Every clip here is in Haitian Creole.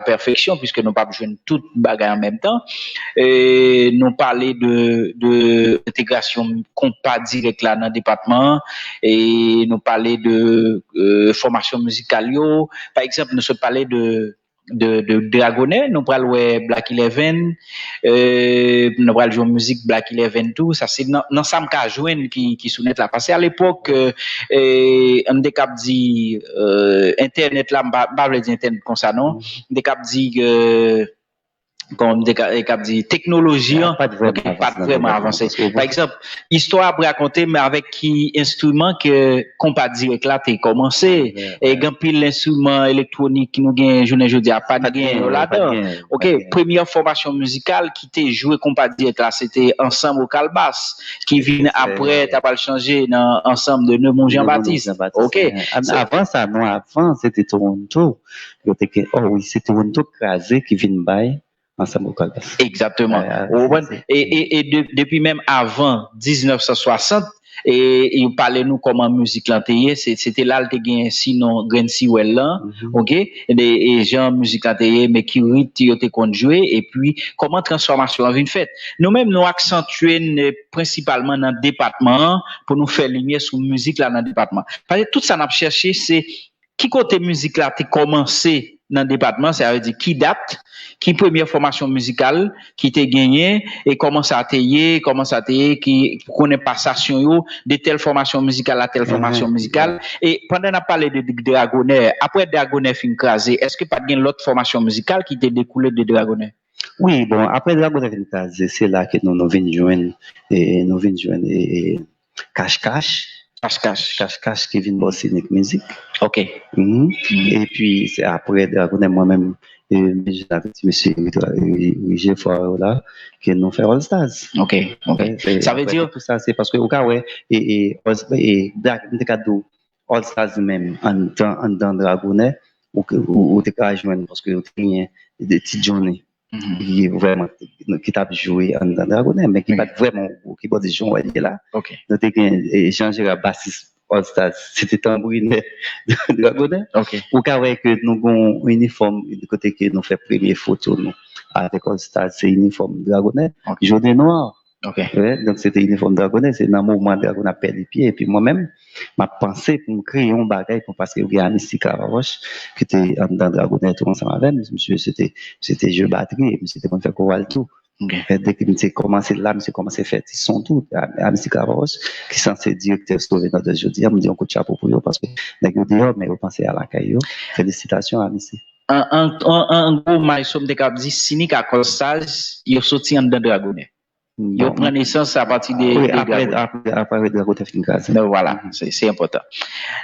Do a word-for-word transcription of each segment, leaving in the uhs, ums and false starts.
pèfeksyon, piske nou p ap jwenn tout bagay an menm tan. E nou pale de, de entegrasyon konpa dirèk la nan depatman an, e nou pale de e, fòmasyon mizikal yo. Pa egzanp, nou sot pale de, de, de Dragonè, nou pral wè Black Eleven, e, nou pral jwe mizik Black Eleven tou. Sa se nan, nan sa m ka jwenn ki, ki sou nèt la. Paske alepòk, e, e, an m te kab di, e, entènèt la, m pa, m pa vle di entènèt konsa non. M te kab di, e, kòman m te ka, e, kab di, teknoloji an pa t vrèman avanse. Pa egzanp, istwa ap rakonte, men avèk ki enstriman ke konpa dirèk la te kòmanse. E gen anpil enstriman elektwonik ki nou gen jounen jodi a, pa t gen yo ladan. Ok, premyè fòmasyon mizikal ki te jwe konpa dirèk la, se te Ansanm o Kalbas, ki vin apre, ta pral chanje nan Ansanm de Neumond Jean Baptiste. Ok. Avan sa, non, avan, se te Toronto. Yo te gen, oh wi, se Toronto kraze ki vin bay Ansanm o Kalbas. Egzakteman. Ou konprann? E, e, e de, depi menm avan diznèf san swasant, e, e yo pale nou kòman mizik lan te ye, se, se te la l te gen sinon grenn siwèl lan, ok? E, e jan mizik lan te ye, men ki rit yo te konn jwe, epi kòman transfòmasyon an vin fèt. Nou menm, nou aksantye n, e, prensipalman nan depatman an pou nou fè limyè sou mizik la nan depatman. Paske tout sa n ap chèche, se ki kote mizik la te kòmanse nan depatman, sa vle di ki dat, ki premyè fòmasyon mizikal ki te genyen, e kòman sa te ye, kòman sa te ye, ki pou konnen pasasyon yo, de tèl fòmasyon mizikal a tèl fòmasyon mizikal. E pandan n ap pale de, de Dragonè, apre Dragonè fin kraze, èske pa t gen lòt fòmasyon mizikal ki te dekoule de Dragonè? Wi, bon, apre Dragonè fin kraze, se la ke nou, nou vin jwenn, e, nou vin jwenn, e, e, Kach Kach. Kach Kach. Kach Kach ki vin ba w Sinik Mizik. Ok. Mhm. Epi, se apre Dragonè, mwen menm, e, men jan avèk ti mesye Ri-, Ri-, Rije Fwa yo la, ke nou fè All Stars. Ok, ok. Sa vle di tout sa, se paske ou ka wè, e, e, All St-, e, Dra-, m te ka di w, All Stars menm, anndan, anndan Dragonè, ou, ou, ou te ka jwenn, paske ou te genyen de Ti Johnny. Mhm. Ki vrèman, ki t ap jwe anndan Dragonè, men ki pa t vrèman yon gwo kibòdis jan w wè l ye la. Ok. Nou te gen, e, Jean Gérard, basis All Stars, se te tanbrinè Dragonè. Ok. Ou ka wè ke nou gen yon inifòm, kote ke nou fè premye foto nou avèk All Stars, se inifòm Dragonè, ok, jòn e nwa. Ok. Wi, donk se te inifòm Dragonè, se nan moman Dragonè ap pèdi pye, epi mwen menm, m ap panse pou m kreye yon bagay pou, paske yo gen Amici Clapavoche ki te anndan Dragonè tou ansanm avè m. Misye se te, se te jwe batri, e misye te konn fè koral tou. Ok. E depi misye kòmanse la, misye kòmanse fè ti son tou. A-, Amici Clapavoche, ki sanse direktè Sauvé Nord-Est jodi a, m di yon kout chapo pou yo, paske nèg yo deyò, men yo panse a lakay yo. Felisitasyon, Amici. An, an, an, an gwo, Maestro, m te kab di, Sinik ak All Stars, yo soti anndan Dragonè. Yo pran nesans apati de, de Dragonè. Wi, apre, apre, apre Dragonè fin kraze. Donk, vwala, se, se enpòtan.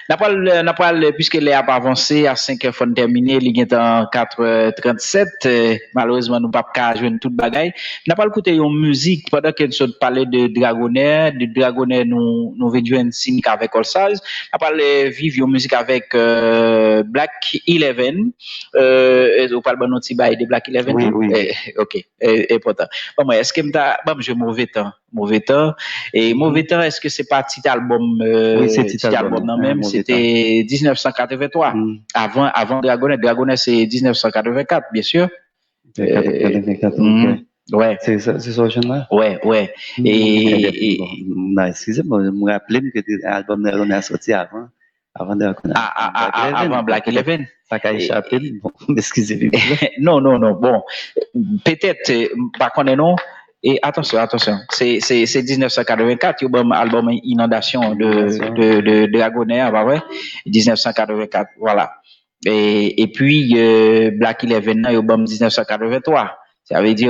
N ap pral, n ap pral, piske lè a ap avanse, a senk è fò n tèmine, li gentan katrè trannsèt, eh, malerezman, nou p ap ka jwenn tout bagay. N ap pral koute yon mizik pandan ke n sot pale de Dragonè, de Dragonè nou, nou vin jwenn Sinik avèk All Stars. N ap pral, eh, viv yon mizik avèk, eh, Black Eleven. Eh, ou pral ban nou ti bay de Black Eleven tou? Wi, wi. Eh, ok. E, enpòtan. Ban mwen, èske m ta, ban m jwe Move Tan? Move Tan. E Move Tan, èske se pa tit albòm, eh, tit albòm nan menm? Se te diznèf san katrevenntwa. Avan, avan Dragonè. Dragonè se diznèf san katrevenkat, byen si. Katrevenkat, ok. Wè. Se sa, se sa w jwenn la? Wè, wè. E, e, bon, m eskize m, m raple m ke albòm Dragonè a soti avan. Avan Dragonè. A, a, a, a, avan Black Eleven. Sa ka echape m, bon, m eskize m. Non, non, non, bon. Petèt, eh, m pa konnen non. E atansyon, atansyon. Se, se, se diznèf san katrevenkat, yo ban m albòm Inondasyon de, de, de Dragonè a, pa vre? Diznèf san katrevenkat, vwala. E, epi, eh, Black Eleven nan, yo ban m diznèf san katrevenntwa. Sa vle di,